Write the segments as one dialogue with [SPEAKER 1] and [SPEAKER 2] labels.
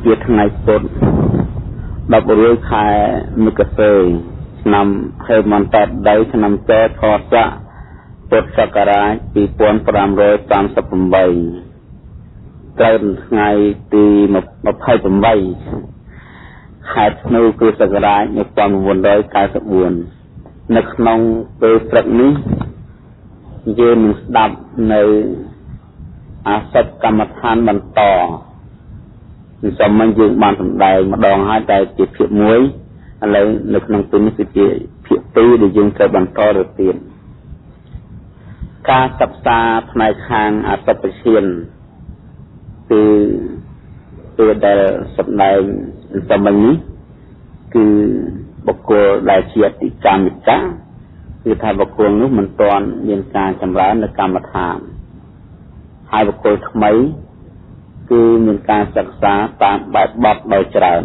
[SPEAKER 1] ជាថ្ងៃពុធ10រាជខែមិគសេឆ្នាំហេមន្តដីឆ្នាំចឆស័កពុទ្ធសករាជ2538ត្រូវថ្ងៃទី28ខែធ្នូគ្រិស្តសករាជ1994នៅក្នុងពេលព្រឹកនេះយើងនឹងស្ដាប់នៅអាសត្វកម្មដ្ឋានបន្តសមមិញយើងបានសម្ដែងម្ដងហើយតែជាភាគ1ឥឡូវនៅក្នុងពេលនេះគឺជាភាគ2ដែលយើងត្រូវបន្តទៅទៀតការសិក្សាផ្នែកខាងអសពឈានគឺពេលដែលសម្ដែងសមមិញនេះគឺបុគ្គលដែលជាអតិកាមិកៈគឺថាបុគ្គលនោះមិនទាន់មានការចម្រើននៅកម្មដ្ឋានហើយបុគ្គលថ្មីគឺមានការសិក្សាតាមបែបបទដោយច្រើន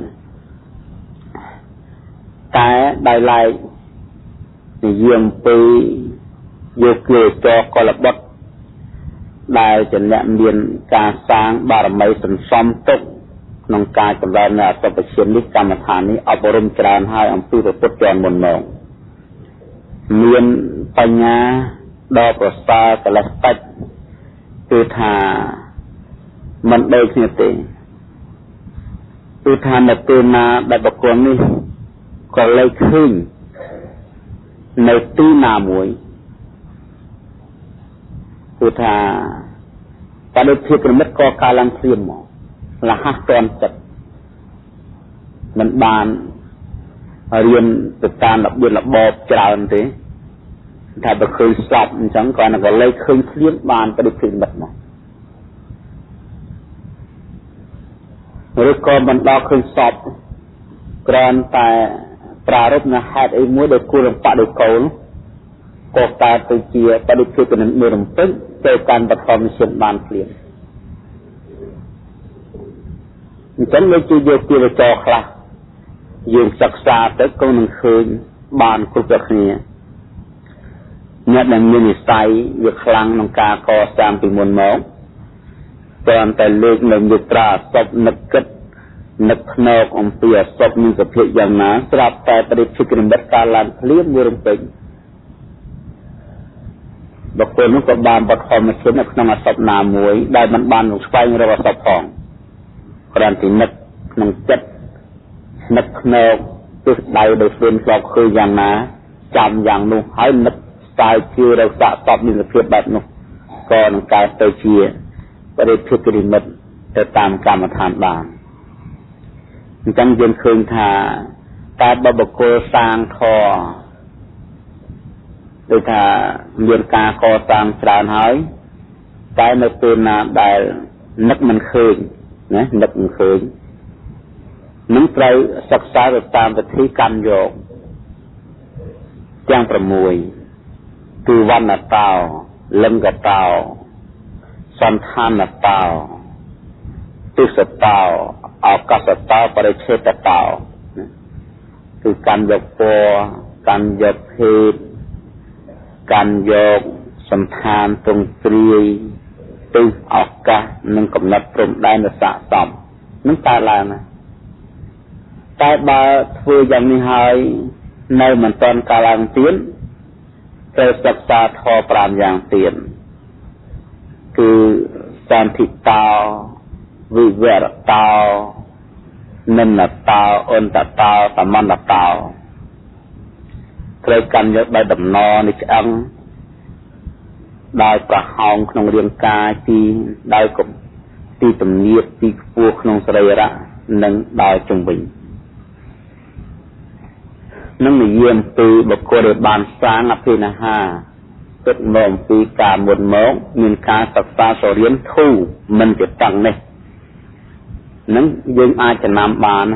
[SPEAKER 1] តែដោយឡែកនិយាយអំពីយោគាចរកុលបុត្រដែលជាអ្នកមានការសាងបារមីសន្សំទុកក្នុងការចម្រើននៅអសពឈាននេះកម្មដ្ឋាននេះអប់រំច្រើនហើយអំពីព្រះពុទ្ធជាមុនមកមានបញ្ញាដ៏ប្រសើរកលេសតិចគឺថាមិនដូចគ្នាទេគឺថានៅពេលណាដែលបុគ្គលនេះក៏លេចឃើញនៅទីណាមួយគឺថាបដិភាពនិមិត្តក៏កើតឡើងភ្លាមមកលះតន់ចិត្តមិនបានរៀនទៅតាមរបៀបរបបច្រើនទេថាបើឃើញស្លាប់អញ្ចឹងក៏នឹងលេចឃើញភ្លាមបានបដិភាពនិមិត្តមកឬក៏មិនដល់ឃើញសពគ្រាន់តែប្រារព្ធនៅហេតុអីមួយដែលគួរនឹងបដិកូលក៏កើតទៅជាបដិភាពនិមិត្តមួយរំពេចទៅកាន់បឋមឈានបានភ្លាមអញ្ចឹងដូចជាយកជាវចរខ្លះយើងសិក្សាទៅក៏នឹងឃើញបានគ្រប់តែគ្នាអ្នកដែលមាននិស័យវាខ្លាំងក្នុងការកសាងពីមុនមកគ្រាន់តែលើកនៅមេត្រាអសពនឹកគិតនឹកភ្នែកអំពីអសពមានសភាពយ៉ាងណាស្រាប់តែបរិភិកនិមិត្តកើតឡើងភ្លាមមួយរំពេចបុគ្គលនោះក៏បានបឋមឈាននៅក្នុងអសពណាមួយដែលមិនបានស្វែងរកអសពផងគ្រាន់តែនឹកក្នុងចិត្តនឹកភ្នែកទិសដៅដោយខ្លួនធ្លាប់ឃើញយ៉ាងណាចាំយ៉ាងនោះហើយនឹកស្ទាយជារកសាកសពមានសភាពបែបនោះក៏នឹងកើតទៅជាបរិភិកនិមិត្តទៅតាមកម្មដ្ឋានបានអញ្ចឹងយើងឃើញថាតែបើបុគ្គលសាងធម៌ដូចថាមានការកសាងច្រើនហើយតែនៅពេលណាដែលនឹកមិនឃើញណានឹកមិនឃើញនឹងត្រូវសិក្សាទៅតាមវិធីកម្មយកទាំង6គឺវណ្ណតោលិង្គតោសន្តានតោទិសតោឱកាសតោបរិឆេតតោគឺកម្មយកពណ៌កម្មយកភេទកម្មយកសន្តានទ្រង់ទ្រាយទិសឱកាសនិងកំណត់ព្រំដែនស័ក្តិសមនឹងកើតឡើងណាតែបើធ្វើយ៉ាងនេះហើយនៅមិនទាន់កើតឡើងទៀតត្រូវសិក្សាធម៌5យ៉ាងទៀតគឺសន្ធិតោវិវរតោនិន្នតោអន្តតោសមន្តតោត្រូវកាន់យកដោយដំណរនៃឆ្អឹងដោយប្រហោងក្នុងរាងកាយទីដោយទីទំនាបទីខ្ពស់ក្នុងសរីរៈនិងដោយជុំវិញនឹងនិយាយអំពីបុគ្គលដែលបានសាងអភិនិហាគិតមកអំពីការមុនមកមានការសិក្សាសរៀនធូរមិនជាតឹងនេះនឹងយើងអាចចំណាំបាន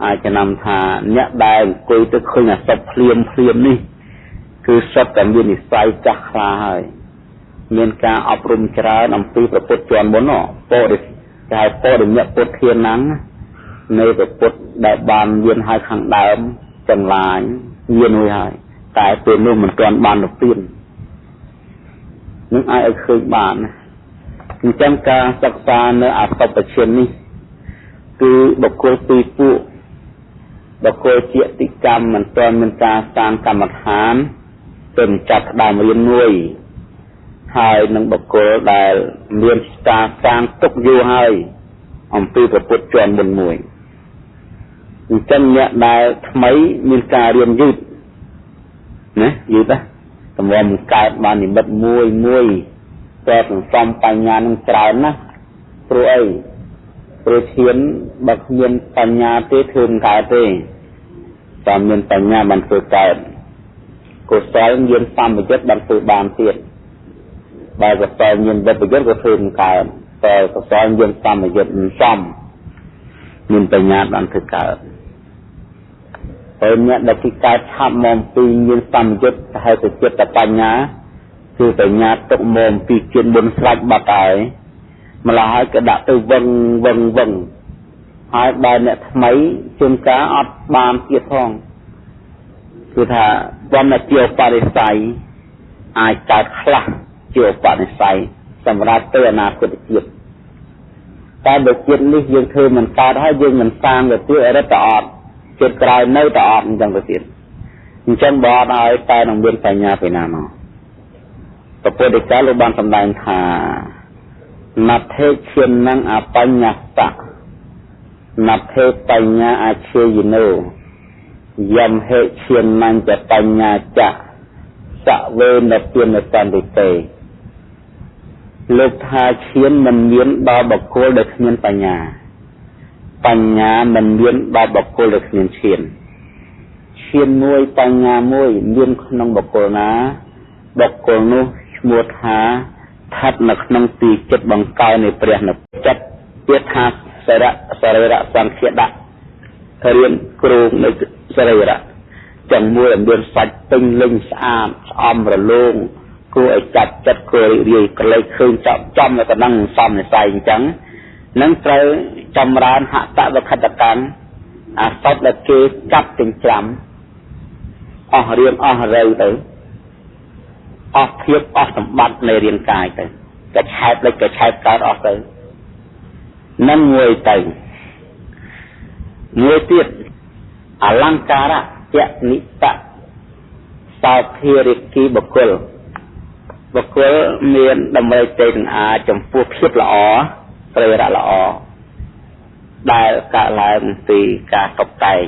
[SPEAKER 1] អាចចំណាំថាអ្នកដែលអង្គុយទៅឃើញអសពភ្លាមភ្លាមនេះគឺសុទ្ធតែមាននិស័យចាស់ខ្លាហើយមានការអប់រំច្រើនអំពីព្រះពុទ្ធជាន់មុនបរិគេហៅបរិញ្ញពុទ្ធានំនៃព្រះពុទ្ធដែលបានមានហើយខាងដើមទាំងឡាយមានរួចហើយតែពេលនោះមិនទាន់បាននិព្វាននឹងអាចឲ្យឃើញបាន អញ្ចឹងការសិក្សានៅអសុបឈាននេះគឺបុគ្គលពីរពួកបុគ្គលជាតិកម្មមិនទាន់មានការសាងកម្មដ្ឋានទៅចាប់ផ្ដើមរៀនមួយហើយនឹងបុគ្គលដែលមានការសាងទុកយូរហើយអំពីព្រះពុទ្ធជាន់មុនមួយអញ្ចឹងអ្នកដែលថ្មីមានការរៀនយឺតណាយឺតណាតម្រាំកើតបាននិមិត្តមួយមួយតែសន្សំបញ្ញានឹងច្រើនណាស់ព្រោះអីព្រោះឈានបើគ្មានបញ្ញាទេធ្វើមិនកើតទេតែមានបញ្ញាបានធ្វើកើតកុសលមានសម្បយុទ្ធបានធ្វើបានទៀតបើកុសលមានវិបយុទ្ធក៏ធ្វើមិនកើតតែកុសលមានសម្បយុទ្ធមិនសមមានបញ្ញាបានធ្វើកើតហើយអ្នកដែលគេកើតឆាប់មកពីមានសម្បយុទ្ធហៅទៅចិត្តបញ្ញាគឺបញ្ញាទុកមកពីជាតិមុនស្រាច់បាត់ហើយម្ល៉េះហើយក៏ដាក់ទៅវឹងវឹងវឹងហើយបើអ្នកថ្មីជួនកាលអត់បានទៀតផងគឺថាវណ្ណជាបរិស័យអាចកើតខ្លះជាបរិស័យសម្រាប់ទៅអនាគតជាតិតែបើជាតិនេះយើងធ្វើមិនកើតហើយយើងមិនសាងទៅទៀតរត់ទៅអត់ជាតិក្រោយនៅទៅអត់អញ្ចឹងទៅទៀតអញ្ចឹងបើអត់ឲ្យតែនឹងមានបញ្ញាពីណាមកព្រះពុទ្ធដីកាលោកបានសម្ដែងថាណដ្ឋេឈាននឹងអបញ្ញសៈណដ្ឋេបញ្ញាអឈេយិណោយំហេឈាននញ្ចបញ្ញាចៈសវេនទានសន្តិទេលោកថាឈានមិនមានដល់បុគ្គលដែលគ្មានបញ្ញាបញ្ញាមិនមានដល់បុគ្គលដែលគ្មានឈានឈានមួយបញ្ញាមួយមានក្នុងបុគ្គលណាបុគ្គលនោះឈ្មោះថាស្ថិតនៅក្នុងទីចិត្តបង្កើននៃព្រះនិព្វានចិត្តទៀតថាសរីរៈសង្ឃាដៈរៀនគ្រោងនៃសរីរៈទាំងមួយដែលមានសាច់ពេញលេញស្អាតស្អំរលោងគួរឲ្យចាប់ចិត្តគួររីករាយក្រឡេកឃើញចាប់ចំនៅកណ្ដឹងសំនិស័យអញ្ចឹងនឹងត្រូវចម្រើនហតវខតកម្មអាសពដែលគេកាប់ចិញ្ច្រាំអស់រៀងអស់រូវទៅអស់ភាពអស់សម្បត្តិនៃរាងកាយទៅកឆែបលិចកឆែបកើតអស់ទៅនឹងមួយទៅមួយទៀតអលង្ការៈចនិតៈសោភារិគីបុគ្គលបុគ្គលមានតម្រូវទេទាំងអាចំពោះភាពល្អសរីរៈល្អដែលកើតឡើងពីការតុបតែង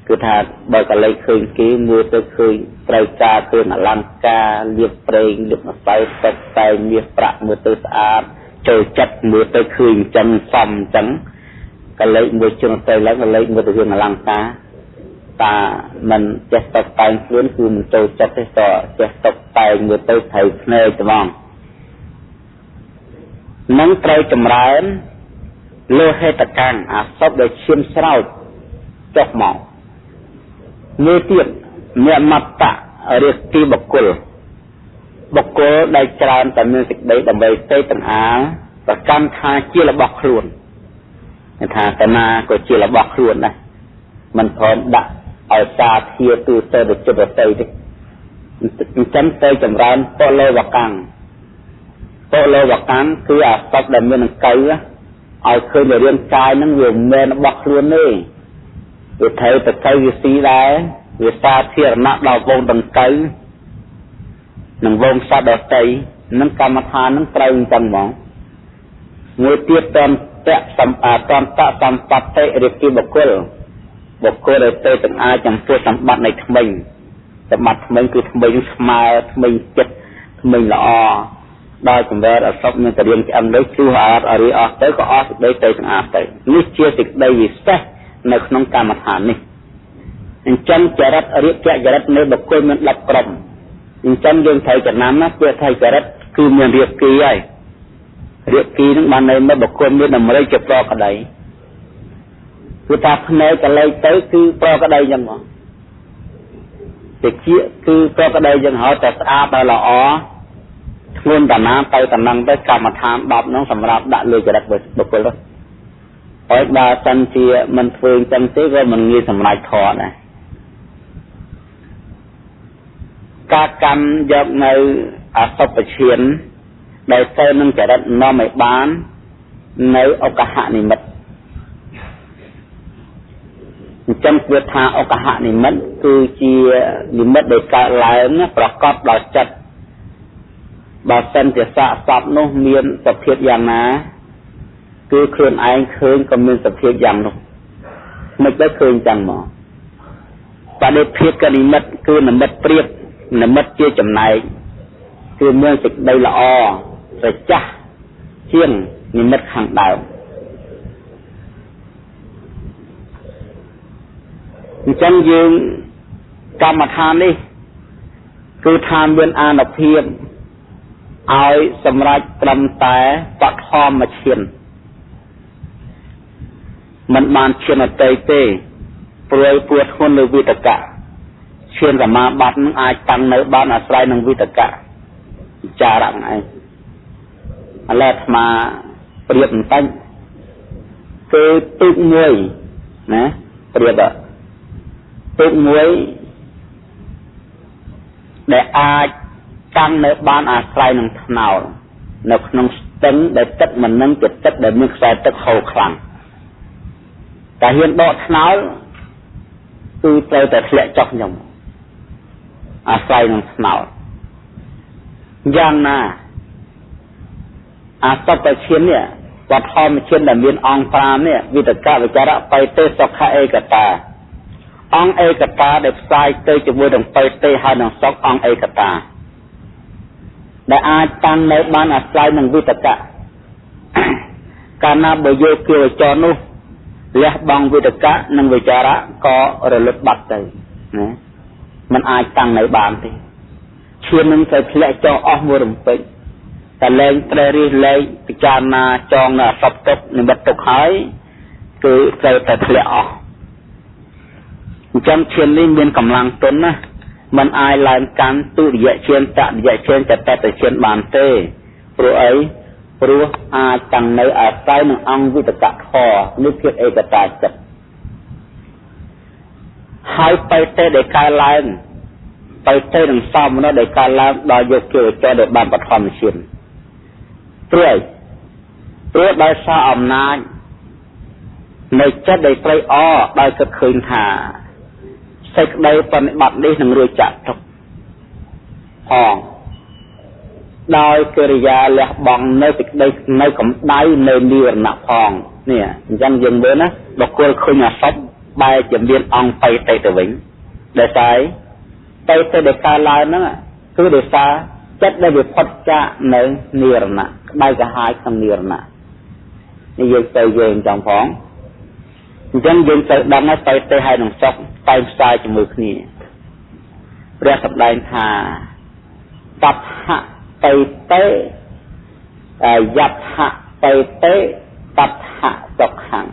[SPEAKER 1] គឺថាបើកលេចឃើញគេមើលទៅឃើញត្រូវការគ្រឿងអលង្ការលាបប្រេងលាបម្សៅតុបតែងមាសប្រាក់មើលទៅស្អាតចូលចិត្តមើលទៅឃើញអញ្ចឹងសមអញ្ចឹងកលេចមួយជើងទៅឡើងកលេចមើលទៅរឿងអលង្ការតាមិនចេះតុបតែងខ្លួនគឺមិនចូលចិត្តទេតចេះតុបតែងមើលទៅត្រូវភ្នែកត្មងនឹងត្រូវចម្រើនលោហេតកាំងអាសពដែលឈាមស្រោចចុះមកមួយទៀតអ្នកមត្តៈរាគីបុគ្គលបុគ្គលដែលច្រើនតែមានសេចក្តីដើម្បីទេទាំងអាលប្រកាន់ថាជារបស់ខ្លួនថាតាណាក៏ជារបស់ខ្លួនដែរមិនព្រមដាក់ឲ្យសាធាទូទៅទៅចិត្តទៅទេអញ្ចឹងទៅចម្រើនពលវកាំងពលវកាំងគឺអាសពដែលមានអង្កៅឲ្យឃើញរាងកាយហ្នឹងវាមិនមែនរបស់ខ្លួនទេវាត្រូវទៅកៅវាស៊ីដែរវាសាធារណៈដល់វងដង្កូវនិងវងសត្វដទៃនឹងកម្មដ្ឋាននឹងត្រូវអញ្ចឹងហ្មងមួយទៀតតន្តៈសម្អាតន្តៈសម្បត្តិរិទ្ធិបុគ្គលបុគ្គលដែលទៅទាំងអាចចំពោះសម្បត្តិនៃថ្មិញសម្បត្តិថ្មិញគឺថ្មិញស្មើថ្មិញចិត្តថ្មិញល្អដល់កម្រិតអសុបមានតរៀងឆ្អឹងទៅជួសអត់អរិយអស់ទៅក៏អស់សេចក្តីទៅទាំងអស់ទៅនេះជាសេចក្តីវិសេសនៅក្នុងកម្មដ្ឋាននេះអញ្ចឹងចរិតរាគចរិតនៃបុគ្គលមាន10ក្រុមអញ្ចឹងយើងត្រូវចំណាំណាពាក្យថាចរិតគឺមានរាគីហើយរាគីនឹងបានន័យមកបុគ្គលមានតម្រូវជាប្រក្តីគឺថាភ្នែកកលែកទៅគឺប្រក្តីអញ្ចឹងមកតិចគឺប្រក្តីអញ្ចឹងហើយតែស្អាតដល់ល្អធ្ងន់តាណាទៅតំណឹងទៅកម្មដ្ឋាន10ហ្នឹងសម្រាប់ដាក់លើចរិតបុគ្គលទៅហើយបើសិនជាមិនធ្វើអញ្ចឹងទេក៏មិនងាយសម្រេចធម៌ដែរការកម្មយកនៅអសុបឈាន ដែលទៅនឹងចរិតនាំឲ្យបាននៅឧកហនិមិត្តអញ្ចឹងវាថាឧកហនិមិត្តគឺជានិមិត្តដែលកើតឡើងប្រកបដោយចិត្តបើសិនជាសាកសពនោះមានសភាពយ៉ាងណាគឺខ្លួនឯងឃើញក៏មានសភាពយ៉ាងនោះមិនទៅឃើញចឹងមកបដិភាពកនិមិត្តគឺនិមិត្តប្រៀបនិមិត្តជាចំណែកគឺមានសេចក្តីល្អត្រចះជាងនិមិត្តខាងដើមអញ្ចឹងយើងកម្មដ្ឋាននេះគឺថាមានអានុភាពឲ្យសម្រេចត្រឹមតែបឋមឈានមិនបានឈានអតីទេព្រោះពួតធ្ងន់លើវិតកៈឈានសមាបត្តិនឹងអាចតាំងនៅបានអាស្រ័យនឹងវិតកៈវិចារៈហ្នឹងឯងឥឡូវអាត្មាប្រៀបបន្តិចគឺទូកមួយណាប្រៀបទូកមួយដែលអាចតាំងនៅបានអាស្រ័យនឹងថ្នោលនៅក្នុងស្ទឹងដែលទឹកមិននឹងជាទឹកដែលមានខ្សែទឹកហូរខ្លាំងតែហ៊ានដកថ្នោលគឺត្រូវតែធ្លាក់ចុះខ្ញុំអាស្រ័យនឹងថ្នោលយ៉ាងណាអសតឈាននេះវធម្មឈានដែលមានអង្គ5នេះវិតកវិចារៈបៃតេសុខៈឯកតាអង្គឯកតាដែលផ្សាយទៅជាមួយនឹងបៃតេហើយនឹងសុខអង្គឯកតាដែលអាចតាំងនៅបានអាស្រ័យនឹងវិតកៈកាលណាបើយកគិវចរនោះលះបង់វិតកៈនិងវិចារៈក៏រលត់បាត់ទៅណាมันអាចតាំងនៅបានទេឈាននឹងត្រូវធ្លាក់ចុះអស់មួយរំពេចតែលែងត្រេះរិះលែងពិចារណាចងនៅអសពទុកនិមិត្តទុកហើយគឺត្រូវតែធ្លាក់អស់អញ្ចឹងឈាននេះមានកម្លាំងទន់ណាมันអាចឡើងកាន់ទុរិយឈានតរិយឈានចតតឈានបានទេព្រោះអីព្រោះអាចតាំងនៅអាស្រ័យនឹងអង្គវិតកធម៌នេះភាពឯកតាចិត្តហើយបៃតេដែលកើតឡើងបៃតេនឹងសមនោះដែលកើតឡើងដល់យកគិវចរដែលបានបឋមឈានព្រោះអីព្រោះដោយសារអំណាចនៃចិត្តដែលត្រេកអរដោយគិតឃើញថាសេចក្តីបនិបត្តិនេះនឹងរួចចាក់ទុកផងដោយកិរិយាលះបង់នៅសេចក្តីនៅកម្ដៅនៅនិវរណៈផងនេះអញ្ចឹងយើងមើលណាបុគ្គលឃើញអសពបែរជាមានអង្គបៃតេទៅវិញដោយសារបៃតេដែលកើតឡើងហ្នឹងគឺដោយសារចិត្តដែលវាផុតចាកនៅនិវរណៈក្តៅក្រហាយក្នុងនិវរណៈនេះយើងទៅយើងចង់ផងអញ្ចឹងយើងត្រូវដឹងថាបៃតេហើយនឹងសុខតែផ្សាយជាមួយគ្នាព្រះសម្ដែងថាតថៈបៃតេយថៈបៃតេតថៈសុខំ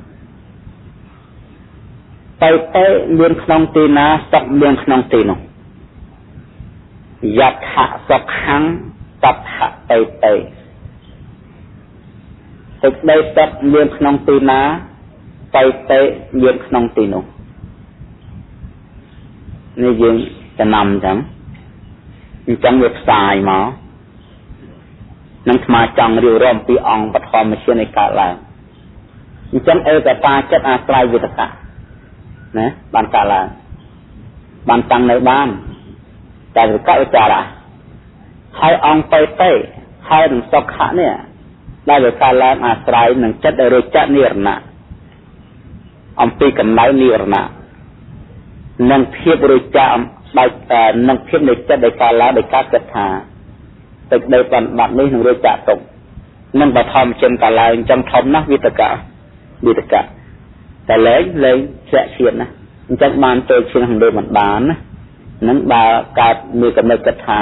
[SPEAKER 1] បៃតេមានក្នុងទីណាសុខមានក្នុងទីនោះយថៈសុខំតថៈបៃតេសេចក្តីសុខមានក្នុងទីណាបៃតេមានក្នុងទីនោះនេះយើងចំណាំអញ្ចឹងវាផ្សាយមកនឹងស្មាចង់រៀបរាប់អំពីអង្គបឋមឈាននៃកើតឡើងអញ្ចឹងឯកតាចិត្តអាស្រ័យវិតកៈណាបានកើតឡើងបានតាំងនៅបានតែវិកវិចារៈហើយអង្គបៃតេហើយនឹងសុខៈនេះដែលវាកើតឡើងអាស្រ័យនឹងចិត្តដែលរួចចាកនិរណៈអំពីកម្ដៅនិរណៈនិងភាពរួចចាកដោយនឹងភាពនៃចិត្តដែលកើតឡើងដោយការគិតថាសេចក្តីប្រតិបត្តិនេះនឹងរួចចាកទុកនឹងបឋមជនកើតឡើងអញ្ចឹងធំណាស់វិតកៈវិតកៈតែលែងធ្លាក់ឈានណាអញ្ចឹងបានចូលឈានក្នុងដូចមិនបានណានឹងបើកើតមានកំណត់គិតថា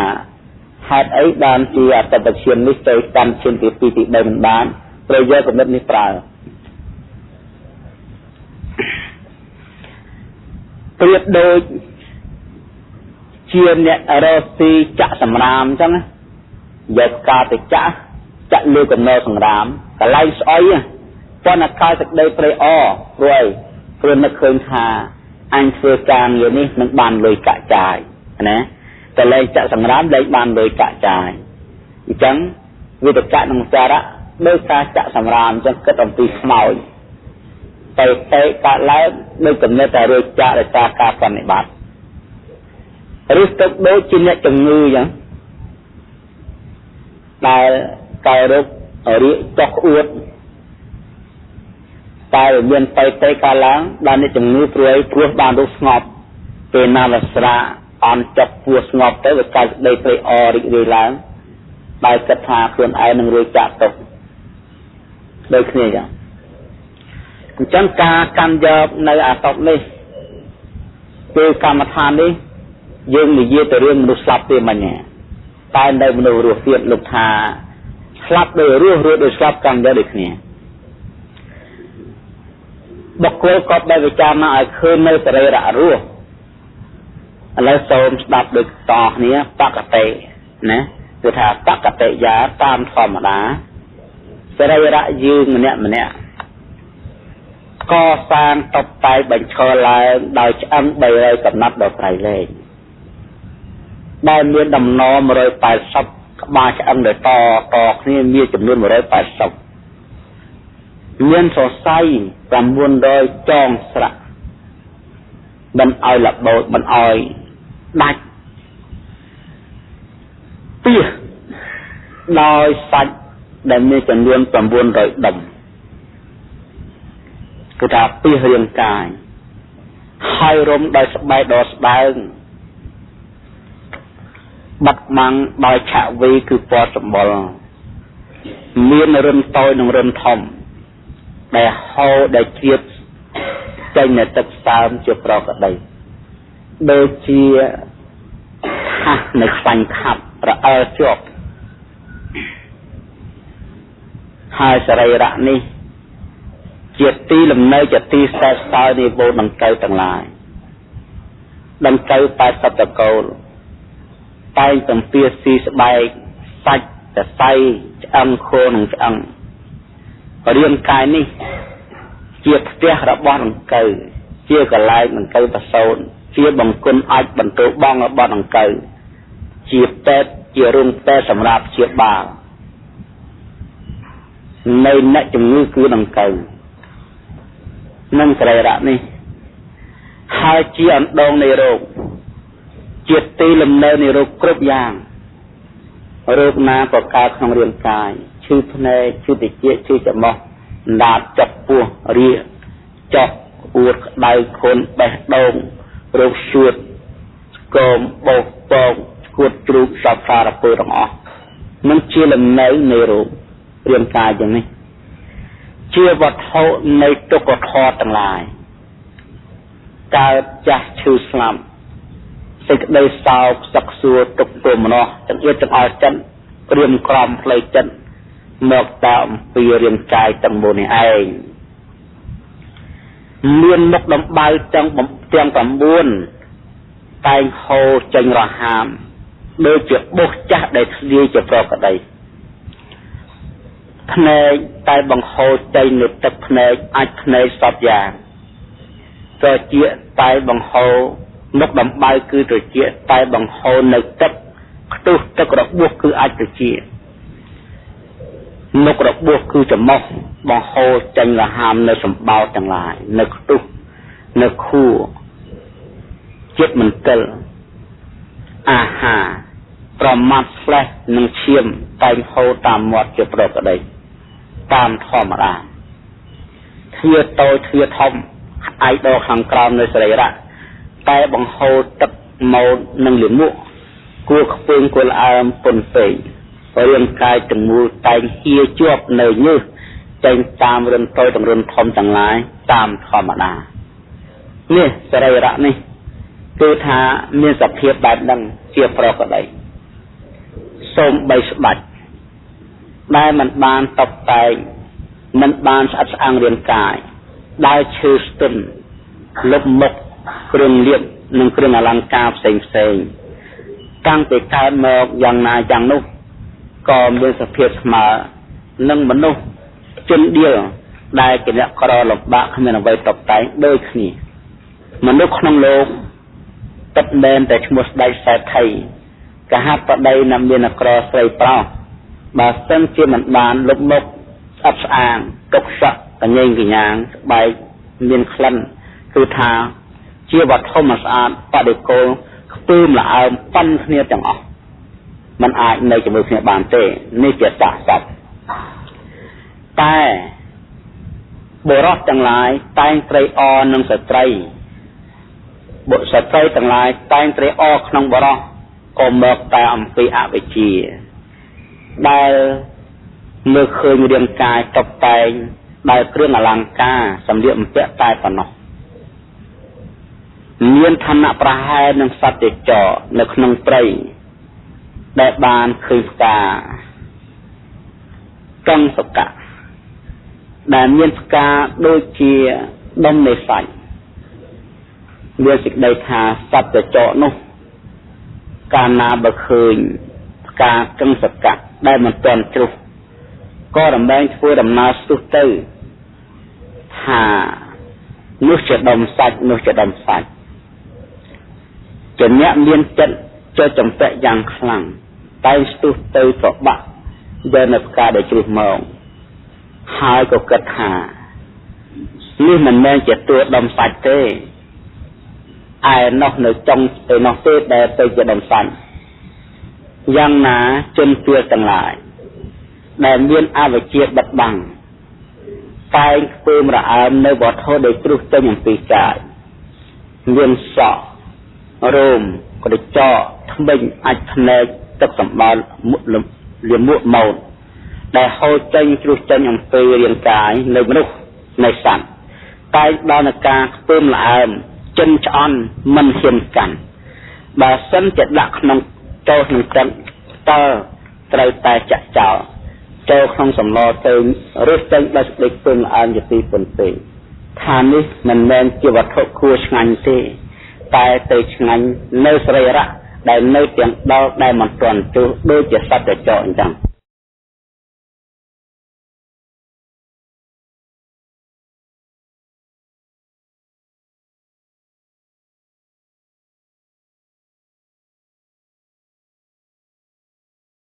[SPEAKER 1] ហេតុអីបានជាអត្តបឈាននេះទៅកាន់ឈានទី2ទី3មិនបានត្រូវយកកំណត់នេះប្រើប្រៀបដូចជាអ្នករកស៊ីចាក់សម្រាមអញ្ចឹងយកការទៅចាក់លើកំណោសម្រាមកន្លែងស្អុយប៉ុន្តែកើតសេចក្តីត្រេកអរព្រោះអីព្រោះនឹកឃើញថាអញធ្វើការងារនេះនឹងបានលុយកាក់ចាយណាតែលែងចាក់សម្រាមលែងបានលុយកាក់ចាយអញ្ចឹង វិតកៈនិងចារៈដោយការចាក់សម្រាមចឹងគិតអំពីខ្មោចទៅទៅកើតឡើងដោយគំនិតតែរួចចាក់ដោយសារការប្រតិបត្តិឬទុកដូចជាអ្នកជំងឺចឹងដែលកែរោគរាកចុះក្អួតតែមានទៅទៅកើតឡើងដល់អ្នកជំងឺព្រួយព្រោះបានរស់ស្ងប់ពេលណាវស្រាអន់ចិត្តពោះស្ងប់ទៅវាកើតដីព្រៃអរីករាយឡើងដោយគិតថាខ្លួនឯងនឹងរួចចាក់ទុកដូចគ្នាចឹងអញ្ចឹងការកាន់យកនៅអាសពនេះគឺកម្មដ្ឋាននេះយើងនិយាយទៅរឿងមនុស្សស្លាប់ទេមិញតែនៅមនុស្សរស់ទៀតលោកថាស្លាប់ដោយរស់រស់ដោយស្លាប់កាន់យកដូចគ្នាបុគ្គលក៏ដែលពិចារណាឲ្យឃើញនៅសរីរៈរស់ឥឡូវសូមស្ដាប់ដូចតគ្នាបកតិណាគឺថាបកតិយាតាមធម្មតាសរីរៈយើងម្នាក់ម្នាក់កសាងតបតែងបញ្ឈរឡើងដោយឆ្អឹង300កំណត់ដល់ក្រៃលែងដែលមានដំណ180ក្បាលឆ្អឹងដែលតតគ្នាមានចំនួន180មានសរសៃ900ចងស្រាក់មិនឲ្យរបូតមិនឲ្យដាច់ពីដោយសាច់ដែលមានចំនួន900ដុំគឺថាពីរាងកាយហើយរុំដោយស្បែកដ៏ស្ដើងបាត់ម៉ាំងដោយឆវីគឺពណ៌សម្បុរមានរិនតូចនិងរិនធំដែលហូរដែលជ្រាបចេញនៅទឹកសើមជាប្រកដីដូចជាថាសនៅខ្លាញ់ខាប់រអិលជាប់ហើយសរីរៈនេះជាទីលំនៅជាទីសែសើនៃវោដង្កូវទាំងឡាយដង្កូវ80តកូលតែងទំពាស៊ីស្បែកសាច់សរសៃឆ្អឹងខួរនិងឆ្អឹងរាងកាយនេះជាផ្ទះរបស់ដង្កូវជាកន្លែងដង្កូវប្រសូតជាបង្គន់អាចបន្ទោបងរបស់ដង្កូវជាពេទ្យជារោងពេទ្យសម្រាប់ព្យាបាលនៅអ្នកជំងឺគឺដង្កូវនិងសរីរៈនេះហើយជាអណ្ដូងនៃរោគជាទីលំនៅនៃរោគគ្រប់យ៉ាងរោគណាក៏កើតក្នុងរាងកាយឈឺភ្នែកឈឺត្រចៀកឈឺច្រមុះអណ្ដាតចុកពោះរាកចុកអួតក្តៅខុនបេះដូងរោគសួតស្គមបោសពងឈួតជ្រូកសពសារពើទាំងអស់នឹងជាលំនៅនៃរោគរាងកាយយ៉ាងនេះជាវត្ថុនៃទុក្ខធម៌ទាំងឡាយកើតចាស់ឈឺស្លាប់សេចក្តីសោកសឹកសួរទុក្ខទោមនស្សចង្អៀតចង្អល់ចិត្តក្រៀមក្រំផ្លូវចិត្តមកតែអំពីរាងកាយទាំងមូលនេះឯងមានមុខដំបៅទាំង9តែងហូរចេញរហាមដូចជាបុសចាស់ដែលធ្លាយជាប្រកដីភ្នែកតែបង្ហូរចេញនៅទឹកភ្នែកអាចភ្នែកសពយ៉ាងត្រចៀកតែបង្ហូរមុខដំបៅគឺត្រចៀកតែបង្ហូរនៅទឹកខ្ទុះទឹករបួសគឺអាចត្រចៀកមុខរបួសគឺច្រមុះបង្ហូរចេញរហាមនៅសម្បោរទាំងឡាយនៅខ្ទុះនៅខួរចិត្តមន្ទិលអាហារប្រមាត់ស្លេះនិងឈាមតែងហូរតាមមាត់ជាប្រកដីតាមធម្មតាទ្វាតូចទ្វាធំឯដខាងក្រោមនៅសរីរៈតែបង្ហូរទឹកម៉ូតនិងលាមកគួរខ្ពើងគួរអើមពុនពេករាងកាយទាំងមូលតែងហៀជាប់នៅញើសតែងតាមរិនតូចទាំងរិនធំទាំងឡាយតាមធម្មតានេះសរីរៈនេះគឺថាមានសភាពបែបហ្នឹងជាប្រកដីសូមបីស្បាច់ដែលមិនបានតបតែងមិនបានស្អិតស្អាងរាងកាយដែលឈឺស្ទន់លុបមុខគ្រឿងលាបនិងគ្រឿងអលង្ការផ្សេងផ្សេងតាំងពីកើតមកយ៉ាងណាយ៉ាងនោះក៏មានសភាពស្មើនឹងមនុស្សជនដៀលដែលជាអ្នកក្រលំបាកគ្មានអ្វីតបតែងដូចគ្នាមនុស្សក្នុងលោកពិតមែនតែឈ្មោះស្ដេចសេដ្ឋីកហបតីណាមានអក្រស្រីប្រុស បើសិនជាមិនបានលុបមុខស្អិតស្អាងទុកសក់កញែងកញ្ញាងស្បែកមានក្លិនគឺថាជាវត្ថុមិនស្អាតបដិគោលខ្ពើមល្អើមប៉ិនគ្នាទាំងអស់មិនអាចនៅជាមួយគ្នាបានទេនេះជាសាកសពតែបុរសទាំងឡាយតែងត្រេកអរនឹងស្ត្រីបុស្ត្រីទាំងឡាយតែងត្រេកអរក្នុងបុរសក៏មកតែអំពីអវិជ្ជាដែលមើលឃើញរាងកាយតុបតែងដោយគ្រឿងអលង្ការសម្លៀកបំពាក់តែប៉ុណ្ណោះមានឋានៈប្រហែលនឹងសត្វទេចរនៅក្នុងព្រៃដែលបានឃើញផ្កាកង្សកៈដែលមានផ្កាដូចជាដុំនៃសាច់មានសេចក្តីថាសត្វទេចរនោះកាលណាបើឃើញផ្កាកង្សកៈដែលមិនទាន់ជ្រុះក៏រមែងធ្វើដំណើរស្ទុះទៅថានោះជាដុំសាច់នោះជាដុំសាច់ជាអ្នកមានចិត្តចូលចម្ពាក់យ៉ាងខ្លាំងតែស្ទុះទៅប្របាក់យកនៅផ្កាដែលជ្រុះមកហើយក៏គិតថានេះមិនមែនជាតួដុំសាច់ទេឯនោះនៅចុងឯនោះទេដែលទៅជាដុំសាច់យ៉ាងណាជនទាលទាំងឡាយដែលមានអវិជ្ជាបិទបាំងតែងខ្ពើមរអើមនៅវត្ថុដែលជ្រុះចេញអំពីកាយមានសក់រោមក្រចកធ្មេញអាចភ្នែកទឹកសម្បល់លាមកម៉ោតដែលហូរចេញជ្រុះចេញអំពីរាងកាយនៃមនុស្សនៃសត្វតែងដល់នឹងការខ្ពើមល្អើមចិនឆ្អន់មិនហ៊ានកាន់បើសិនជាដាក់ក្នុងចូលក្នុងទឹកតើត្រូវតែចាក់ចោលចូលក្នុងសម្លទៅរើសចេញដោយសេចក្តីខ្ពើមល្អើមជាទីពន់ពេកថានេះមិនមែនជាវត្ថុគួរឆ្ងាញ់ទេតែទៅឆ្ងាញ់នៅសរីរៈដែលនៅទាំងដល់ដែលមិនទាន់ទោះដូចជាសត្វចចកអញ្ចឹង។